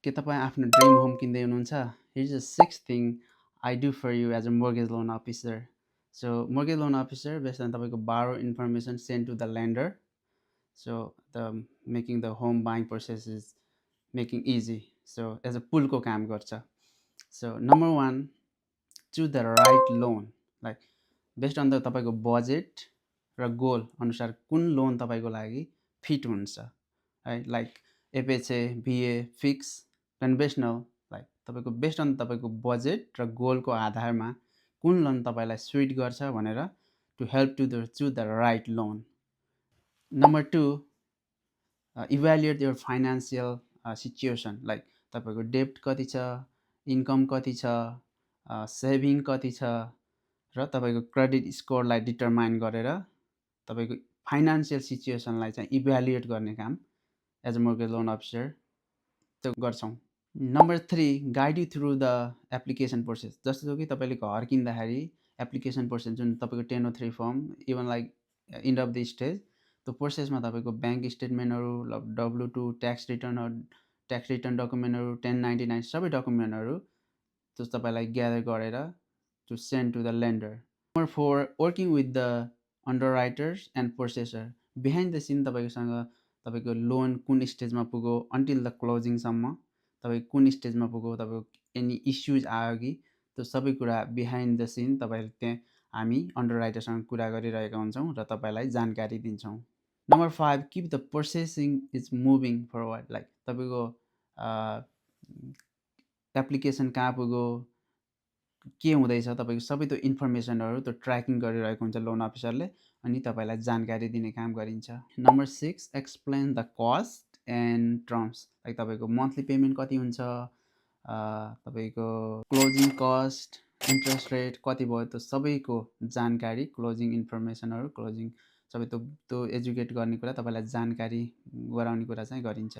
के तपाईँ आफ्नो ड्रिम होम किन्दै हुनुहुन्छ? Here's the sixth thing I do for you as a mortgage loan officer. So mortgage loan officer based on तपाईँको borrow information sent to the lender. So the making the home buying process is making easy. So as a पुलको काम गर्छ. So number 1, choose the right loan. Like based on the तपाईँको budget र goal अनुसार कुन loan तपाईँको लागि fit हुन्छ, right? Like FHA, VA, fixed, conventional, like तपाईँको बेस्ड अन तपाईँको बजेट र गोलको आधारमा कुन लोन तपाईँलाई स्विट गर्छ भनेर to help to choose the right loan. Number 2, evaluate your financial situation. Like तपाईँको डेप्ट कति छ, इन्कम कति छ, सेभिङ कति छ र तपाईँको क्रेडिट स्कोरलाई डिटरमाइन गरेर तपाईँको फाइनेन्सियल सिचुएसनलाई चाहिँ इभ्यालुएट गर्ने काम as a mortgage loan officer त्यो गर्छौँ. Number 3, guide you through the application process. जस्तो कि तपाईँले घर किन्दाखेरि एप्लिकेसन प्रोसेस जुन तपाईँको 1003 form, even like end of the stage, त्यो प्रोसेसमा तपाईँको ब्याङ्क स्टेटमेन्टहरू, W2, ट्याक्स रिटर्न डकुमेन्टहरू, 1099 सबै डकुमेन्टहरू त्यो तपाईँलाई ग्यादर गरेर to send to the lender. Number 4, working with the underwriters and processor. Behind the scene तपाईँको लोन कुन स्टेजमा पुग्यो अन्टिल द क्लोजिङसम्म तपाईँको कुन स्टेजमा पुग्यो, तपाईँको एनी इस्युज आयो कि त्यो सबै कुरा बिहाइन्ड द सिन तपाईँले त्यहाँ हामी अन्डरराइटरसँग कुरा गरिरहेका हुन्छौँ र तपाईँलाई जानकारी दिन्छौँ. Number 5, keep the processing is moving forward. Like तपाईँको एप्लिकेसन कहाँ पुग्यो, के हुँदैछ, तपाईँको सबै त्यो इन्फर्मेसनहरू त्यो ट्र्याकिङ गरिरहेको हुन्छ लोन अफिसरले, अनि तपाईँलाई जानकारी दिने काम गरिन्छ. Number 6, explain the cost and terms. Like तपाईँको मन्थली पेमेन्ट कति हुन्छ, तपाईँको क्लोजिङ कस्ट, इन्ट्रेस्ट रेट कति भयो, त्यो सबैको जानकारी, क्लोजिङ इन्फर्मेसनहरू, क्लोजिङ सबै त्यो एजुकेट गर्ने कुरा, तपाईँलाई जानकारी गराउने कुरा चाहिँ गरिन्छ.